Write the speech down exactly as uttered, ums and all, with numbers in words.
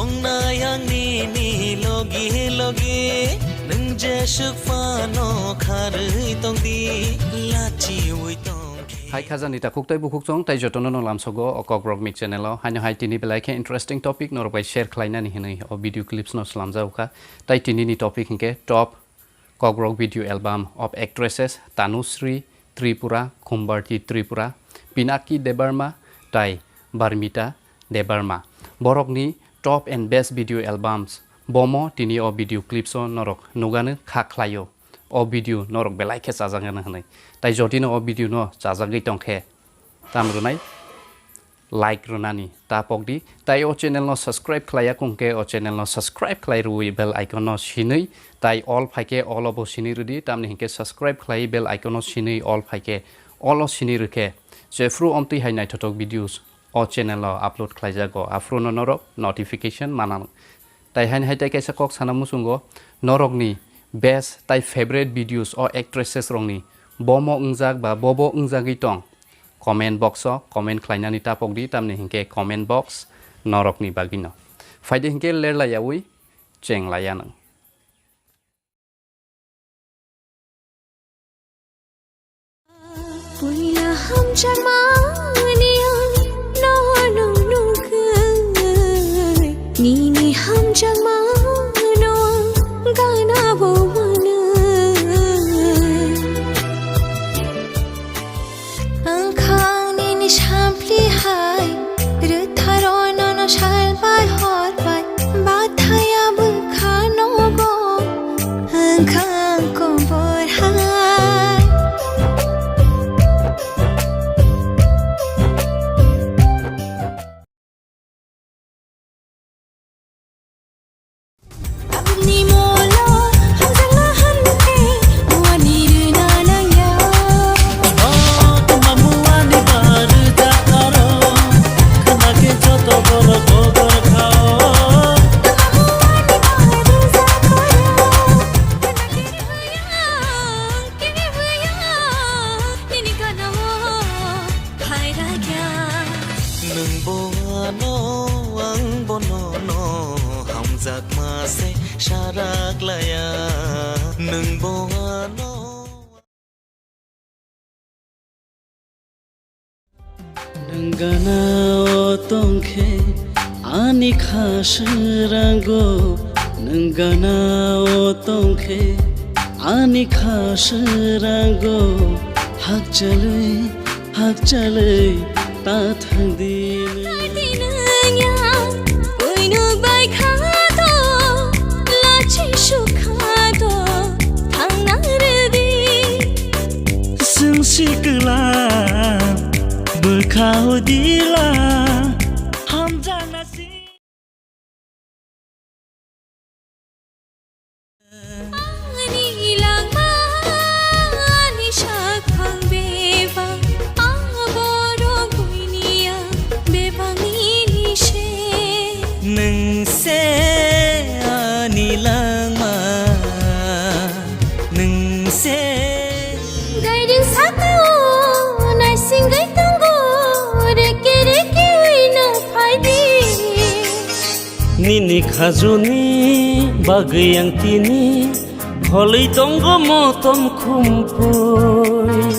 Tongnai ang nini logi logi, nwng jeswk phano kharwi tongdi, lachiwi tongkhe. Hai khajani takhuk tei bukhuk chwng tei jotono no lamsogo o Kokborok Mix channel o. Haino hai tini belai khe interesting topic norok bai share khlainani hinwi o video clips no slamjak kha. Tai tini ni topic hinkhe top Kokborok video album of actresses Tanushree Tripura, Khumbarti Tripura, Pinaki Debbarma tai Barmita Debbarma. Borokni top and best video albums. Bomo tini o video clips o norok nugano kha khlaio. O video norok belai khe chajakgano hinwi. Tai jodi no o video no chajagwi tongkhe, tam rwnai like rwnani ta pokdi. Tai o channel no subscribe khlaiya kongkhe o channel no subscribe khlai rwui bell icon no sinwi. Tai all phaikhe all o bo sinwi rwdi. Tamni hinkhe subscribe khlai bell icon no sinwi all phaikhe all o sinwi rwkhe jephru omtwi hai naithothok videos o channel o upload khlaijago, aphuru no norok notification manang. Tai haini hai tai kaisa kok sana muchungo, norokni best tai favorite videos o actresses rokni bomo wngjak ba bobo wngjagwi tong, comment box o comment khlainani ta pokdi, tamni hinkhe comment box norokni bagwino. Phaidi hinkhe lerlaiyaui chenglaiya nwng. Puila hamjakmani ang nono nugwi, nini hamjakmano ang ganabo mwnwi. Wngkha ang nini sampli hai, rwtharo nono sal bai hor bai, bathaya bwkha nogo, wngkha ang kobor hai. Aboni molo hamjakma hankhe wani rwna nangya. O tongma muani ba rwja karo, khna khe joto borok hobor khao. Tongma muani ba rwja karo, khna khe rwya, khe rwya, nini kanao. Phairagya. Nwng bo ano, ang bono no, hamjakma se sarak laya. Nwng bo ano. Nwng gana o tongkhe ani kha srango, nwng gana o tongkhe ani kha srango, hakchalwi, hakchalwi ta thangdi nwng. Kati nwngya, buinuk bai kha to, lachi sukha to, thangna rwdi. Chwng sikla bwkha o dila hamjakna si. Ani langma, ani sakphang bebak, ang borok buiniya bebak nini se. Nwng se ani langma, nwng se. Gaiding sakao naisingwi tongo, reke reke wi no phaidi. Nini khajuni bagwi ang tini pholwi tongo motom khumpui.